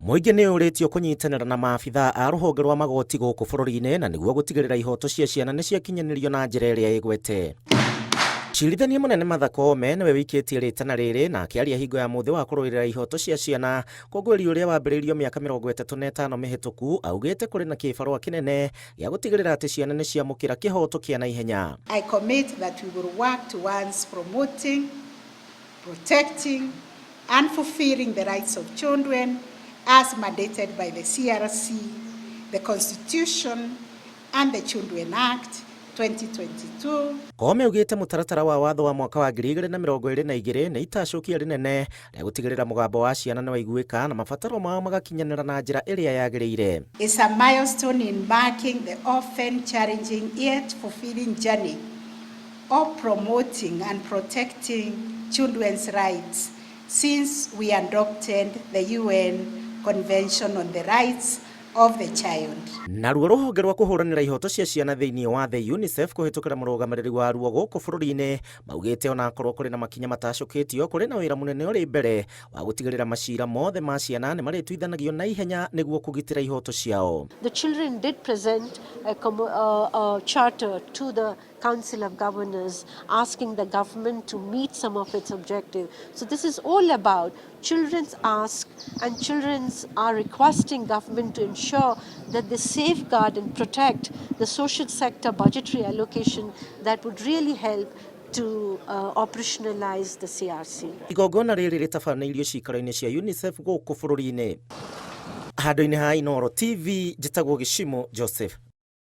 Mũingĩ nĩ ũrĩtio kũnyitanĩra na maabithaa a rũhonge rwa magoti gũkũ bũrũri-inĩ na nĩguo gũtigĩrĩra ihoto cia ciana nĩ ciakinyanĩrio na njĩra ĩrĩa ĩgwete. Cirithania mũnene Martha Koome nĩwe wĩikĩtie rĩtana rĩrĩ na akĩaria hingo ya mũthĩ wa kũrũĩrĩra ihoto cia ciana ũkũngũĩri ũrĩa wambĩrĩirio mĩaka 35 mĩhĩtũku, augĩte kũrĩ na kĩbarũa kĩnene gĩa gũtigĩrĩra atĩ ciana nĩ ciamũkĩra kĩhoto kĩa naihenya. I commit that we will work towards promoting, protecting and fulfilling the rights of children as mandated by the CRC, the Constitution and the Children Act 2022. Koome augĩte mũtaratara wa watho wa mwaka wa 2022 nĩ itacũkia rĩnene rĩa gũtigĩrĩra mũgambo wa ciana nĩ waiguĩka na mabataro mao magakinyanĩra na njĩra ĩrĩa yagĩrĩire. Is a milestone in marking the often challenging yet fulfilling journey of promoting and protecting children's rights since we adopted the UN Convention on the Rights of the Child. Naruo rũhonge rwa kũhũranĩra ihoto cia ciana thĩinĩ wa thĩ UNICEF kũhĩtũkĩra mũrũgamĩrĩri waruo gũkũ bũrũri-inĩ maugĩte onakorwo kũrĩ na makinya matacũkĩtio, kũrĩ na wĩra mũnene ũrĩ mbere wa gũtigĩrĩra macira mothe ma ciana nĩ marĩtuithanagio na ihenya nĩguo kũgitĩra ihoto ciao. The children did present a charter to the Council of Governors asking the government to meet some of its objectives. So this is all about children's ask, and children's are requesting government to ensure that they safeguard and protect the social sector budgetary allocation that would really help to operationalize the CRC. Igongona rĩrĩ rĩtabanĩirio cikaro-inĩ cia UNICEF gũkũ bũrũri-inĩ. Handũ-inĩ ha Inooro TV, njĩtagwo Gĩcimo Joseph.